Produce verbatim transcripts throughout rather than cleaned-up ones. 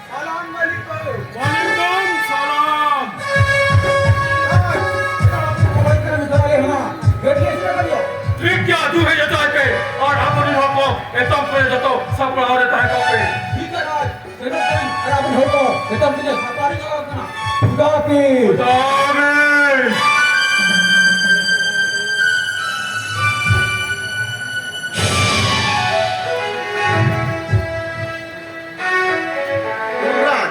ᱥᱟᱞᱟᱢ ᱟᱞᱟᱭᱠᱩᱢ᱾ ᱣᱟᱞᱟᱭᱠᱩᱢ ᱥᱟᱞᱟᱢ᱾ ᱦᱳᱭ, ᱦᱳᱭ, ᱦᱳᱭ, ᱦᱳᱭ᱾ ᱴᱷᱤᱠ ᱜᱮᱭᱟ, ᱫᱩ ᱦᱮᱡ ᱦᱚᱪᱚᱭ ᱯᱮ᱾ ᱟᱨ ᱟᱵᱚᱨᱮᱱ ᱦᱚᱲ ᱠᱚ ᱮᱛᱚᱢ ᱠᱚᱨᱮ ᱡᱚᱛᱚ ᱥᱟᱯᱲᱟᱣ ᱨᱮ ᱛᱟᱦᱮᱸ ᱠᱚᱜ ᱯᱮ᱾ ᱴᱷᱤᱠ ᱜᱮᱭᱟ, ᱨᱟᱡᱽ᱾ ᱥᱮᱱᱚᱜ ᱯᱮ, ᱟᱨ ᱟᱵᱚᱨᱮᱱ ᱦᱚᱲ ᱠᱚ ᱮᱛᱚᱢ ᱛᱮᱜᱮ ᱥᱟᱯᱲᱟᱣ ᱨᱮ ᱪᱟᱞᱟᱣ ᱠᱟᱱᱟ᱾ ᱠᱷᱩᱫᱟ ᱦᱟᱯᱤᱡ᱾ ᱠᱷᱩᱫᱟ ᱦᱟᱯᱤᱡ᱾ ᱡᱩᱵᱽᱨᱟᱡᱽ,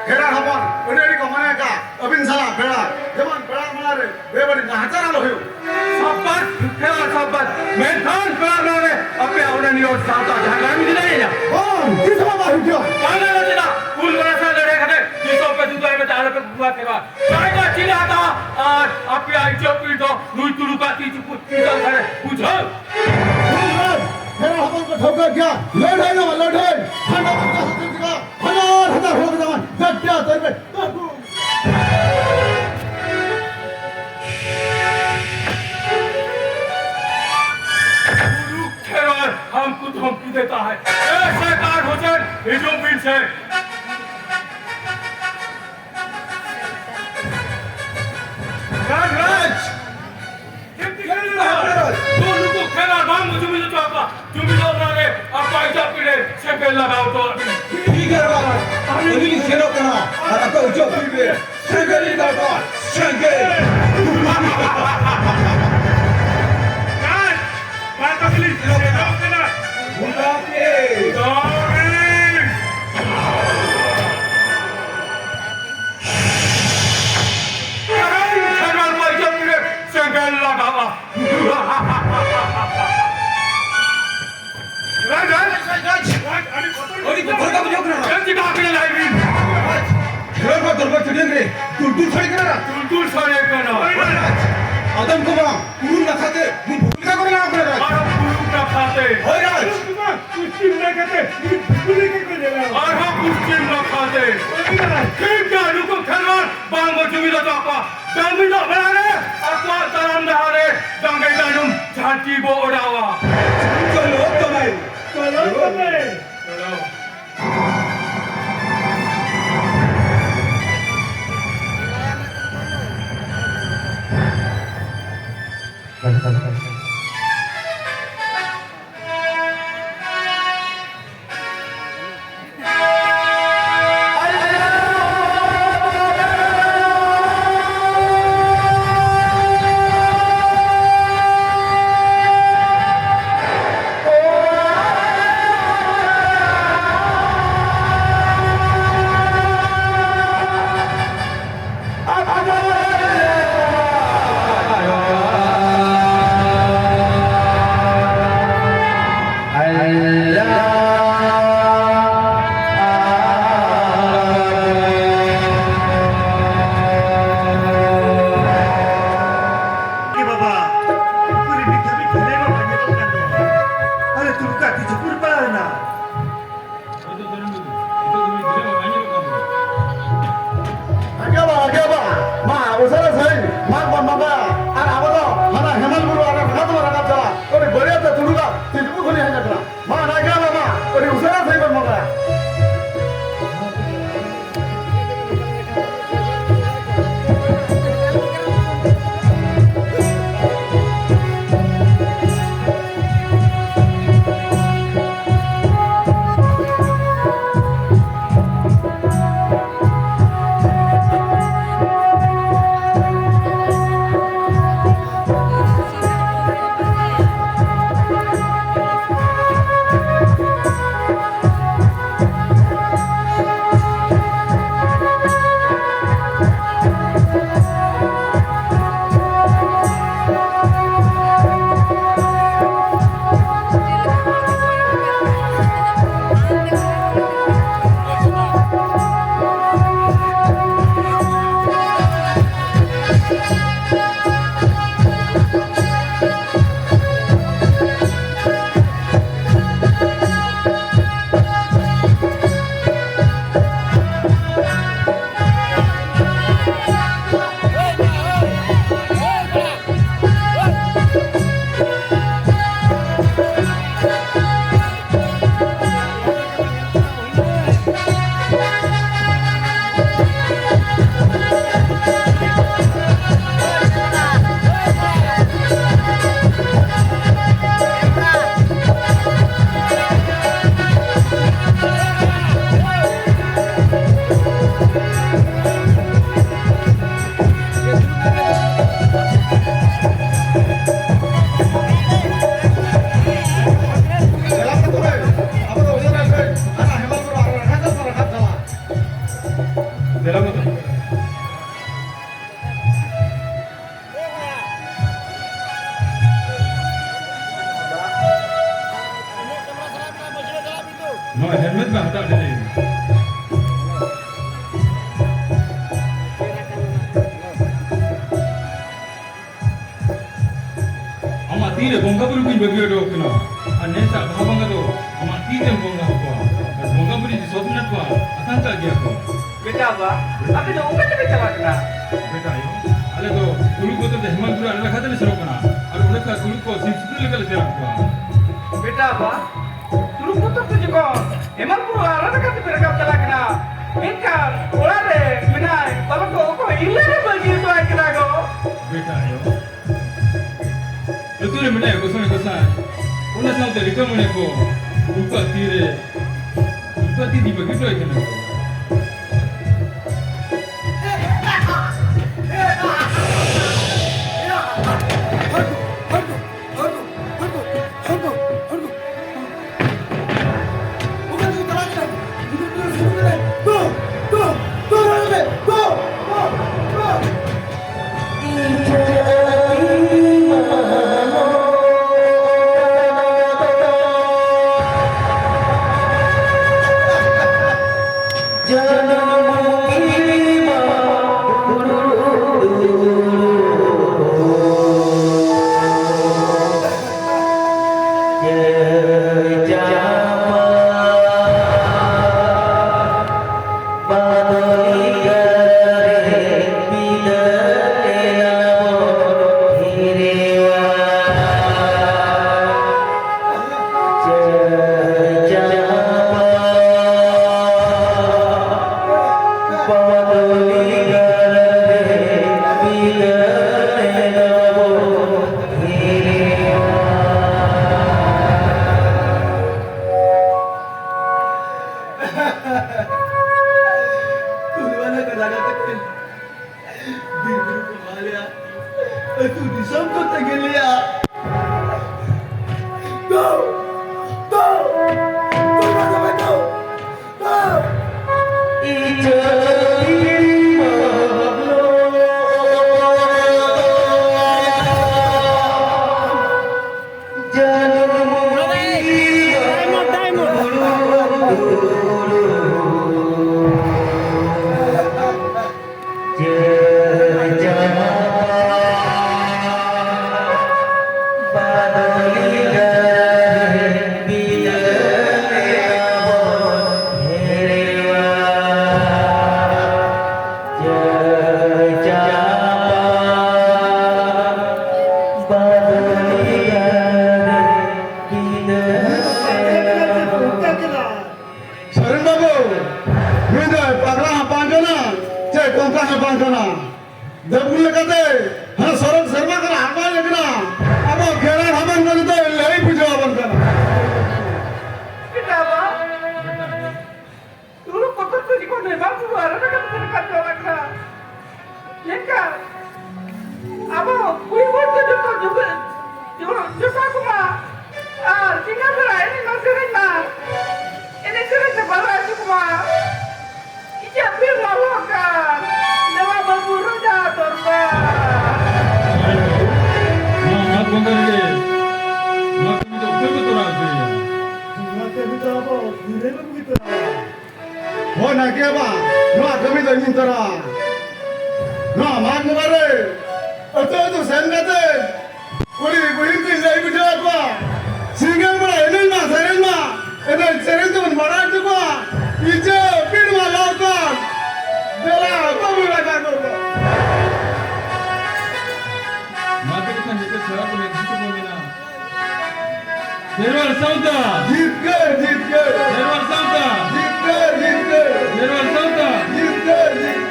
ᱯᱷᱮᱨᱟᱨ ᱦᱚᱯᱚᱱ, ᱟᱹᱰᱤ ᱟᱹᱰᱤ ᱠᱚ ᱢᱟᱱᱟᱣ ᱠᱟᱜ ᱟᱹᱵᱤᱱ ᱥᱟᱞᱟᱜ ᱯᱮᱲᱟ, ᱡᱮᱢᱚᱱ ᱯᱮᱲᱟ ᱢᱟᱲᱟᱝ ᱨᱮ ᱵᱮᱵᱟᱹᱲᱤᱡ ᱱᱟᱦᱟᱪᱟᱨ ᱟᱞᱚ ᱦᱩᱭᱩᱜ᱾ ᱥᱟᱵᱟᱥ, ᱯᱷᱮᱨᱟᱨ ᱥᱟᱵᱟᱥ, ᱢᱮᱱᱠᱷᱟᱱ ᱯᱮᱲᱟ ᱢᱟᱲᱟᱝ ᱨᱮ ᱟᱯᱮᱭᱟᱜ ᱚᱱᱟ ᱱᱤᱭᱚᱢ ᱥᱟᱶᱛᱟ ᱡᱟᱦᱟᱸ ᱠᱟᱹᱢᱤ ᱠᱮᱫᱟ ᱤᱧᱟᱹᱜ᱾ ᱵᱟᱝ, ᱛᱤᱥ ᱦᱚᱸ ᱵᱟᱝ ᱦᱩᱭᱩᱜᱼᱟ᱾ ᱵᱟᱝ ᱟᱞᱚ ᱪᱮᱫᱟᱜ, ᱦᱩᱞ ᱢᱟᱦᱟ ᱥᱟᱶ ᱞᱟᱹᱲᱦᱟᱹᱭ ᱠᱟᱛᱮ ᱫᱤᱥᱚᱢ ᱯᱮ ᱫᱩᱫᱟᱹᱭ ᱢᱮ, ᱛᱟᱦᱞᱮ ᱯᱮ ᱵᱩᱵᱟ ᱥᱮᱵᱟ᱾ ᱥᱟᱭ ᱫᱚ ᱪᱤᱞᱤ ᱦᱟᱛᱟᱣᱟ, ᱟᱨ ᱟᱯᱮᱭᱟᱜ ᱤᱡᱽᱡᱚᱛ ᱯᱤᱲ ᱫᱚ ᱱᱩᱭ ᱛᱩᱲᱩᱠᱟᱜ ᱛᱤ ᱪᱩᱯᱩᱫ ᱛᱤ ᱡᱟᱝ ᱨᱮ, ᱵᱩᱡᱷᱟᱹᱣ? ᱯᱷᱮᱨᱟᱨ ᱦᱚᱯᱚᱱ ᱠᱚ ᱴᱷᱟᱹᱣᱠᱟᱹ ᱜᱮᱭᱟ, ᱞᱟᱹᱲᱦᱟᱹᱭ ᱱᱚᱣᱟ ᱞᱟᱹᱲᱦᱟᱹᱭ᱾ ᱠᱷᱟᱱᱰᱟ ᱯᱟᱛᱟ ᱥᱟᱛᱮ ᱡᱟᱭᱜᱟ, ᱦᱟᱡᱟᱨ ᱦᱟᱡᱟᱨ ᱦᱚᱲ ᱠᱚ ᱫᱟᱬᱟᱱ, ᱜᱟᱰᱟ ᱛᱟᱹᱨᱤ ᱨᱮ ᱟᱹᱜᱩ᱾ ᱯᱷᱮᱨᱟᱨ ᱦᱟᱢᱠᱚ ᱫᱷᱚᱢᱠᱤ ᱫᱮᱛᱟ ᱦᱟᱭ᱾ ᱮ ᱥᱚᱨᱫᱟᱨ ᱦᱩᱥᱮᱱ, ᱦᱤᱡᱩᱜ ᱵᱤᱱ ᱥᱮ᱾ ᱨᱟᱡᱽ, ᱨᱟᱡᱽ! ᱪᱮᱫ ᱪᱤᱠᱟᱹᱭᱮᱱᱟ? ᱛᱚ ᱱᱩᱠᱩ ᱠᱷᱮᱞᱣᱟᱲ ᱵᱟᱝ ᱠᱚ ᱡᱩᱢᱤᱫ ᱦᱚᱪᱚ ᱟᱠᱚᱣᱟ᱾ ᱡᱩᱢᱤᱫᱚᱜ ᱨᱮᱱᱟᱜ ᱜᱮ ᱟᱠᱚᱣᱟᱜ ᱤᱡᱽᱡᱚᱛ ᱯᱤᱲ ᱨᱮ ᱥᱮᱸᱜᱮᱞ ᱞᱟᱜᱟᱣ ᱦᱚᱴᱚ ᱟᱹᱵᱤᱱ᱾ ᱴᱷᱤᱠ ᱜᱮᱭᱟ ᱨᱟᱡᱽ, ᱟᱹᱞᱤᱧ ᱞᱤᱧ ᱥᱮᱱᱚᱜ ᱠᱟᱱᱟ ᱟᱨ ᱟᱠᱚᱣᱟᱜ ᱤᱡᱽᱡᱚᱛ ᱯᱤᱲ ᱨᱮ ᱥᱮᱸᱜᱮᱞ ᱞᱤᱧ ᱞᱟᱜᱟᱣ ᱦᱚᱴᱚ ᱠᱟᱜᱼᱟ, ᱥᱮᱸᱜᱮᱞ᱾ ᱨᱟᱡᱽ, ᱢᱟ ᱛᱚᱵᱮ ᱞᱤᱧ ᱥᱮᱱᱚᱜ ᱠᱟᱱᱟ᱾ ᱜᱩᱞᱟᱯᱤ᱾ ᱫᱟᱲᱮ᱾ ᱥᱮᱸᱜᱮᱞ ᱞᱟᱜᱟᱣᱟ᱾ ᱨᱟᱡᱽ, ᱨᱟᱡᱽ, ᱨᱟᱡᱽ, ᱨᱟᱡᱽ, ᱟᱹᱰᱤ ᱵᱚᱛᱚᱨ ᱟᱹᱰᱤ ᱵᱚᱛᱚᱨ ᱜᱮ ᱵᱩᱡᱷᱟᱹᱜ ᱠᱟᱱᱟ᱾ ᱪᱮᱫ ᱪᱤᱠᱟ ᱠᱟᱱᱟ ᱞᱟᱹᱭ ᱵᱤᱱ? ᱨᱟᱡᱽ, ᱫᱚᱨᱵᱟᱨ ᱪᱟᱹᱴᱟᱹᱱᱤ ᱨᱮ ᱫᱩᱞᱫᱩᱞ ᱥᱟᱰᱮ ᱠᱟᱱᱟ᱾ ᱨᱟᱡᱽ, ᱫᱩᱞᱫᱩᱞ ᱥᱟᱰᱮ ᱠᱟᱱᱟ᱾ ᱦᱳᱭ, ᱨᱟᱡᱽ᱾ ᱟᱫᱚᱢ ᱠᱚᱢᱟ ᱩᱨᱩᱢ ᱱᱟᱠᱷᱟ ᱛᱮ ᱢᱤᱫ ᱵᱷᱩᱞ ᱞᱮᱠᱟ ᱠᱚ ᱵᱮᱱᱟᱣ ᱠᱟᱱᱟ, ᱨᱟᱡᱽ᱾ ᱟᱨ ᱩᱨᱩᱢ ᱱᱟᱠᱷᱟ ᱛᱮ᱾ ᱦᱳᱭ, ᱨᱟᱡᱽ᱾ ᱯᱚᱥᱪᱤᱢ ᱱᱟᱠᱷᱟᱛᱮ ᱢᱤᱫ ᱯᱩᱞᱤ ᱠᱚ ᱧᱮᱞᱟ᱾ ᱟᱨᱦᱚᱸ ᱯᱚᱥᱪᱤᱢ ᱱᱟᱠᱷᱟᱛᱮ᱾ ᱴᱷᱤᱠ ᱜᱮᱭᱟ, ᱱᱩᱠᱩ ᱠᱷᱮᱞᱣᱟᱲ ᱵᱟᱝ ᱵᱚ ᱡᱩᱢᱤᱫ ᱦᱚᱪᱚ ᱠᱚᱣᱟ᱾ ᱡᱩᱢᱤᱫᱚᱜ ᱵᱮᱲᱟ ᱨᱮ ᱟᱠᱚᱣᱟᱜ ᱛᱟᱲᱟᱢ ᱰᱟᱦᱟᱨ ᱨᱮ ᱡᱟᱸᱜᱮ ᱡᱟᱹᱱᱩᱢ ᱡᱷᱟᱹᱱᱴᱤ ᱵᱚ ᱚᱰᱟᱣᱟ᱾ ᱪᱚᱞᱚ ᱛᱚᱵᱮ᱾ ᱪᱚᱞᱚ ᱛᱚᱵᱮ᱾ ᱪᱚᱞᱚ᱾ ᱦᱟᱛᱟᱣ ᱠᱟᱛᱮ᱾ ᱟᱢᱟᱜ ᱛᱤᱨᱮ ᱵᱚᱸᱜᱟ ᱵᱩᱨᱩ ᱠᱚᱧ ᱵᱟᱹᱜᱤ ᱦᱚᱴᱚ ᱠᱟᱱᱟ᱾ ᱟᱨ ᱱᱮᱥᱟᱜ ᱵᱟᱦᱟ ᱵᱚᱸᱜᱟ ᱫᱚ ᱟᱢᱟᱜ ᱛᱤ ᱛᱮᱢ ᱵᱚᱸᱜᱟ ᱟᱠᱚᱣᱟ᱾ ᱟᱨ ᱵᱚᱸᱜᱟ ᱵᱩᱨᱩ ᱡᱩᱫᱤ ᱥᱚᱛ ᱢᱮᱱᱟᱜ ᱠᱚᱣᱟ, ᱟᱛᱟᱝ ᱠᱟᱜ ᱜᱮᱭᱟ ᱠᱚ᱾ ᱵᱮᱴᱟ ᱵᱟ, ᱟᱯᱮ ᱫᱚ ᱚᱠᱟ ᱛᱮᱯᱮ ᱪᱟᱞᱟᱜ ᱠᱟᱱᱟ? ᱵᱮᱴᱟ ᱟᱭᱳ, ᱟᱞᱮ ᱫᱚ ᱛᱩᱲᱩᱠ ᱵᱚᱛᱚᱨ ᱛᱮ ᱦᱮᱢᱟᱞ ᱵᱩᱨᱩ ᱟᱲᱮ ᱱᱟᱠᱷᱟ ᱛᱮᱞᱮ ᱥᱮᱱᱚᱜ ᱠᱟᱱᱟ᱾ ᱟᱨ ᱚᱸᱰᱮ ᱠᱷᱚᱱ ᱛᱩᱲᱩᱠ ᱠᱚ ᱥᱤᱢ ᱥᱩᱠᱨᱤ ᱞᱮᱠᱟᱞᱮ ᱛᱮᱭᱟᱨ ᱠᱚᱣᱟ᱾ ᱵᱮᱴᱟ ᱵᱟ, ᱛᱩᱲᱩᱠ ᱵᱚᱛᱚᱨ ᱛᱮ ᱡᱚᱠᱷᱚᱱ ᱦᱮᱢᱟᱞ ᱵᱩᱨᱩ ᱟᱲᱮ ᱱᱟᱠᱷᱟ ᱛᱮᱯᱮ ᱨᱟᱠᱟᱵ ᱪᱟᱞᱟᱜ ᱠᱟᱱᱟ, ᱢᱮᱱᱠᱷᱟᱱ ᱚᱲᱟᱜ ᱨᱮ ᱢᱮᱱᱟᱭ ᱵᱟᱵᱟ ᱠᱚ ᱚᱠᱚᱭ ᱤᱧ ᱞᱮ ᱵᱟᱹᱜᱤ ᱦᱚᱴᱚ ᱟᱭ ᱠᱟᱱᱟ ᱜᱚ᱾ ᱵᱮᱴᱟ ᱟᱭᱳ, ᱞᱩᱛᱩᱨ ᱨᱮ ᱢᱮᱱᱟᱭᱟ ᱜᱚᱸᱥᱟᱭ ᱜᱚᱸᱥᱟᱭ, ᱚᱱᱟ ᱥᱟᱶᱛᱮ ᱨᱤᱠᱟᱹ ᱢᱚᱱᱮ ᱠᱚ, ᱩᱱᱠᱩᱣᱟᱜ ᱛᱤ ᱨᱮ, ᱩᱱᱠᱩᱣᱟᱜ ᱛᱤ ᱫᱤ ᱵᱟᱹᱜᱤ ᱦᱚᱴᱚ ᱟᱭ ᱠᱟᱱᱟ᱾ ᱯᱷᱩᱞᱣᱟᱱᱟ ᱠᱚ ᱞᱟᱜᱟ ᱠᱟᱛᱮ ᱵᱤᱨ ᱵᱩᱨᱩ ᱠᱚ ᱢᱟᱜ ᱞᱮᱭᱟ, ᱟᱹᱛᱩ ᱫᱤᱥᱚᱢ ᱠᱚ ᱛᱮᱸᱜᱮ ᱞᱮᱭᱟ᱾ ᱫᱩ, ᱫᱩ, ᱫᱩ, ᱫᱩ, ᱫᱩ, ᱫᱩ᱾ ᱯᱟᱜᱽᱨᱟ ᱦᱚᱸ ᱵᱟᱝ ᱠᱟᱱᱟ, ᱪᱮ ᱠᱚᱝᱠᱟ ᱦᱚᱸ ᱵᱟᱝ ᱠᱟᱱᱟ᱾ ᱫᱮᱵᱩ ᱞᱮᱠᱟᱛᱮ ᱦᱟᱱᱟ ᱥᱚᱨᱚᱜ ᱥᱮᱨᱢᱟ ᱠᱷᱚᱱ ᱟᱬᱜᱚ ᱦᱮᱡ ᱟᱠᱟᱱᱟ᱾ ᱟᱵᱚ ᱜᱮᱲᱟ ᱦᱟᱵᱟᱱ ᱠᱚ ᱱᱤᱛᱚᱜ ᱞᱟᱹᱭ ᱵᱩᱡᱷᱟᱹᱣ ᱟᱵᱚᱱ ᱠᱟᱱᱟ᱾ ᱪᱮᱫᱟᱜ ᱵᱟᱝ? ᱛᱩᱲᱩᱠ ᱠᱚ ᱛᱚᱨ ᱛᱮ ᱡᱤᱵᱚᱱ ᱨᱮ ᱵᱟᱝ ᱵᱩᱡᱷᱟᱹᱣᱟ, ᱨᱟᱡᱟ ᱠᱟᱛᱮ ᱨᱟᱠᱟᱵ ᱪᱟᱞᱟᱜ ᱠᱟᱱᱟ᱾ ᱢᱮᱱᱠᱷᱟᱱ ᱟᱵᱚ ᱠᱩᱲᱤ ᱦᱚᱲ ᱫᱚ ᱡᱚᱛᱚ ᱡᱚᱛᱚ ᱡᱚᱛᱚ ᱠᱚᱢᱟ ᱟᱨ ᱥᱤᱸᱜᱟᱲ ᱵᱮᱲᱟ ᱮᱱᱮᱡ ᱢᱟ ᱥᱮᱨᱮᱧ ᱢᱟ, ᱮᱱᱮᱡ ᱥᱮᱨᱮᱧ ᱛᱮ ᱵᱟᱲᱟᱭ ᱦᱚᱪᱚ ᱠᱚᱢᱟ᱾ ᱤᱧᱟᱹᱜ ᱵᱤᱨ ᱢᱟ ᱞᱚ ᱟᱠᱟᱱ, ᱫᱮᱣᱟ ᱵᱟᱹᱵᱩ ᱨᱟᱡᱟ ᱫᱚᱨᱵᱟᱨ᱾ ᱱᱚᱣᱟ ᱢᱟᱜᱽ ᱵᱚᱸᱜᱟ ᱨᱮᱜᱮ ᱱᱚᱣᱟ ᱠᱟᱹᱢᱤ ᱫᱚ ᱩᱛᱟᱹᱨ ᱜᱮ ᱛᱚᱨᱟ ᱦᱚᱪᱚᱭᱟ᱾ ᱱᱚᱣᱟ ᱠᱟᱹᱢᱤ ᱫᱚ ᱟᱵᱚ ᱫᱤᱱ ᱨᱮ ᱵᱟᱹᱵᱩ ᱜᱮ ᱛᱚᱨᱟᱣᱟ᱾ ᱦᱳᱭ ᱱᱟᱭᱠᱮ ᱵᱟᱵᱟ, ᱱᱚᱣᱟ ᱠᱟᱹᱢᱤ ᱫᱚ ᱤᱧᱤᱧ ᱛᱚᱨᱟᱣᱟ᱾ ᱱᱚᱣᱟ ᱢᱟᱜᱽ ᱵᱚᱸᱜᱟ ᱨᱮ ᱟᱹᱛᱩ ᱟᱹᱛᱩ ᱥᱮᱱ ᱠᱟᱛᱮ ᱠᱩᱲᱤ ᱵᱩᱲᱦᱤ ᱠᱚᱧ ᱞᱟᱹᱭ ᱵᱩᱡᱷᱟᱹᱣ ᱟᱠᱚᱣᱟ, ᱥᱤᱸᱜᱟᱹᱲ ᱵᱮᱲᱟ ᱮᱱᱮᱡ ᱢᱟ ᱥᱮᱨᱮᱧ ᱢᱟ, ᱮᱱᱮᱡ ᱥᱮᱨᱮᱧ ᱛᱮᱵᱚᱱ ᱵᱟᱲᱟᱭ ᱦᱚᱪᱚ ᱠᱚᱣᱟ᱾ ᱤᱪᱟᱹ ᱯᱤᱲ ᱢᱟ ᱞᱟᱣᱠᱟᱱ, ᱫᱮᱞᱟ ᱵᱟᱹᱵᱩ ᱨᱟᱡᱟ ᱜᱚᱜᱚ᱾ ᱢᱟ ᱛᱚᱵᱮ ᱠᱷᱟᱱ ᱱᱤᱛᱚᱜ ᱥᱮᱨᱣᱟ ᱠᱚ ᱞᱮᱠᱷᱟᱱ ᱛᱮᱵᱚᱱ ᱢᱮᱱᱟ᱾ ᱠᱷᱮᱨᱣᱟᱲ ᱥᱟᱶᱛᱟ᱾ ᱡᱤᱛᱠᱟᱹᱨ, ᱡᱤᱛᱠᱟᱹᱨ᱾ ᱠᱷᱮᱨᱣᱟᱲ ᱥᱟᱶᱛᱟ᱾ ᱡᱤᱛᱠᱟᱹᱨ, ᱡᱤᱛᱠᱟᱹᱨ᱾ ᱠᱷᱮᱨᱣᱟᱲ ᱥᱟᱶᱛᱟ᱾ ᱡᱤᱛᱠᱟᱹᱨ, ᱡᱤᱛᱠᱟᱹᱨ᱾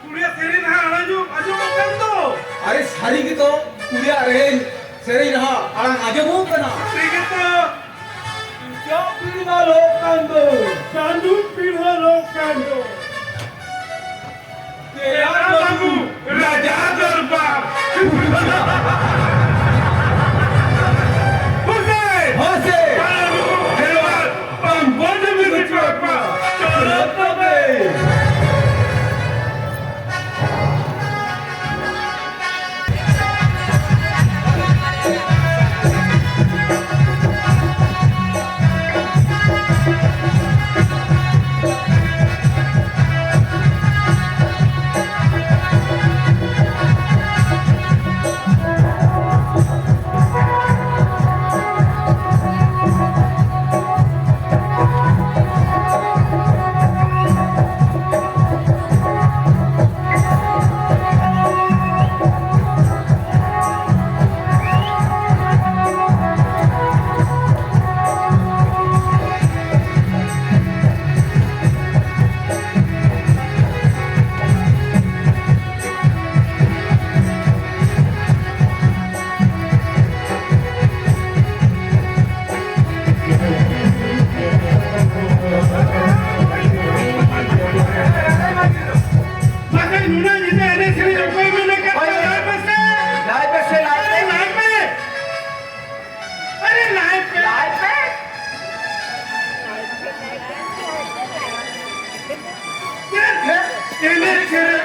ᱠᱩᱲᱤᱭᱟᱜ ᱥᱮᱨᱮᱧ ᱦᱟᱸᱜ ᱟᱸᱡᱚᱢ, ᱟᱸᱡᱚᱢᱚᱜ ᱠᱟᱱ ᱫᱚ᱾ ᱟᱨᱮ ᱥᱟᱹᱨᱤ ᱜᱮᱛᱚ, ᱠᱩᱲᱤᱭᱟᱜ ᱨᱮ-, ᱥᱮᱨᱮᱧ ᱨᱟᱦᱟ ᱟᱲᱟᱝ ᱟᱸᱡᱚᱢᱚᱜ ᱠᱟᱱᱟ᱾ ᱥᱟᱹᱨᱤ ᱜᱮᱛᱚ᱾ ᱪᱟᱸᱫᱩ ᱯᱤᱲᱦᱟᱹ ᱞᱚᱜ ᱠᱟᱱ ᱫᱚ᱾ ᱪᱟᱸᱫᱩ ᱯᱤᱲᱦᱟᱹ ᱞᱚᱜ ᱠᱟᱱ ᱫᱚ᱾ ᱫᱮᱞᱟ ᱵᱟᱹᱵᱩ, ᱨᱟᱡᱟ ᱫᱚᱨᱵᱟᱨ᱾ ᱦᱳᱥᱮ! ᱦᱳᱥᱮ! ᱵᱟᱹᱵᱩ, ᱠᱷᱮᱨᱣᱟᱲ, ᱵᱟᱝ ᱵᱚᱱ ᱡᱩᱢᱤ ᱦᱚᱪᱚ ᱟᱠᱚᱣᱟ᱾ ᱪᱚᱞᱚ ᱛᱚᱵᱮ᱾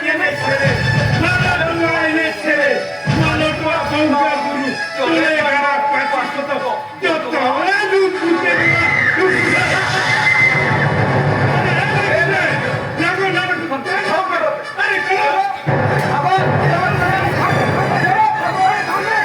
ᱮᱱᱮᱡ ᱥᱮᱨᱮᱧ, ᱢᱟᱞᱚᱴ ᱱᱚᱣᱟ ᱮᱱᱮᱡ ᱥᱮᱨᱮᱧ, ᱢᱟᱞᱚᱴ ᱱᱚᱣᱟ ᱵᱚᱸᱜᱟ ᱵᱩᱨᱩ, ᱪᱚᱞᱮ ᱜᱟᱰᱟ ᱯᱟᱸᱪᱤ ᱥᱚᱛᱚ, ᱡᱚᱛᱚ ᱦᱚᱲ ᱞᱩᱴ ᱯᱩᱴᱟᱹ ᱱᱚᱣᱟ, ᱞᱩᱴ ᱯᱩᱴᱟᱹ᱾ ᱟᱨᱮ, ᱟᱨᱮ, ᱟᱨᱮ, ᱟᱨᱮ, ᱟᱨᱮ, ᱟᱨᱮ,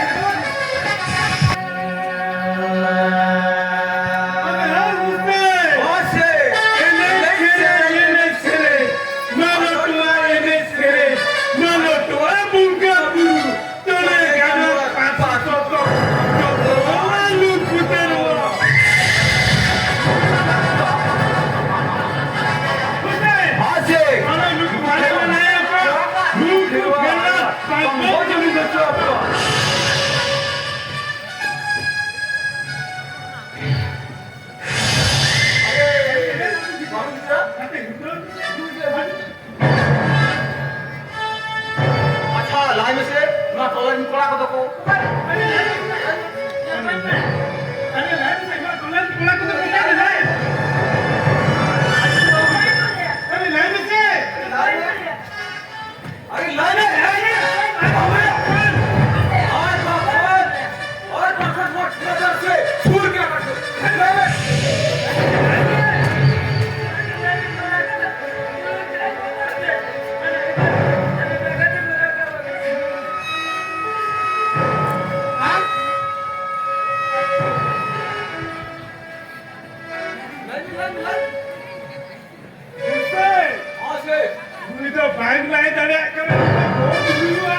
ᱟᱪᱪᱷᱟ, ᱞᱟᱹᱭ ᱢᱮᱥᱮ, ᱱᱚᱣᱟ ᱴᱚᱞᱟ ᱨᱮᱱ ᱠᱚᱲᱟ ᱠᱚᱫᱚ ᱠᱚ ᱚᱠᱟᱨᱮ? ᱟᱨᱮ ᱞᱟᱹᱭ ᱢᱮ, ᱞᱟᱹᱭ ᱢᱮ᱾ ᱟᱨᱮ ᱞᱟᱹᱭ ᱢᱮ, ᱞᱟᱹᱭ ᱢᱮ᱾ ᱟᱨᱮ ᱵᱟᱯ ᱨᱮ, ᱟᱨ ᱵᱟᱠᱷᱟᱱ ᱱᱚᱣᱟ ᱴᱷᱮᱠᱟᱫᱟᱨ ᱥᱮ ᱥᱩᱨ ᱜᱮ ᱵᱟᱹᱱᱩᱜ᱾ ᱞᱟᱹᱭ ᱢᱮ᱾ ᱩᱱᱤ ᱫᱚ ᱵᱟᱝ ᱞᱟᱹᱭ ᱫᱟᱲᱮᱭᱟᱜ ᱠᱟᱱᱟ, ᱩᱱᱤ ᱫᱚ ᱵᱷᱳᱴ ᱦᱩᱭᱩᱜᱼᱟ᱾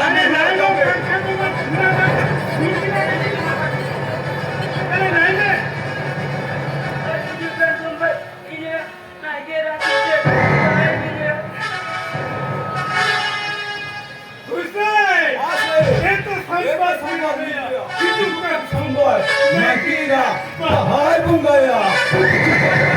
ᱟᱨᱮ ᱞᱟᱹᱭ ᱢᱮ, ᱵᱟᱝᱠᱷᱟᱱ ᱫᱚ ᱵᱟᱝ ᱦᱩᱭᱩᱜᱼᱟ᱾ ᱟᱨᱮ ᱞᱟᱹᱭ ᱢᱮ᱾ ᱦᱩᱭᱥᱮ! ᱮᱛᱚ ᱥᱟᱢᱵᱟ ᱥᱟᱢᱵᱟ ᱦᱤᱡᱩᱜ ᱠᱟᱱ ᱥᱟᱢᱵᱟ, ᱱᱟᱭᱠᱮ ᱮᱨᱟ ᱵᱟᱦᱟᱭ ᱵᱚᱸᱜᱟᱭᱟ᱾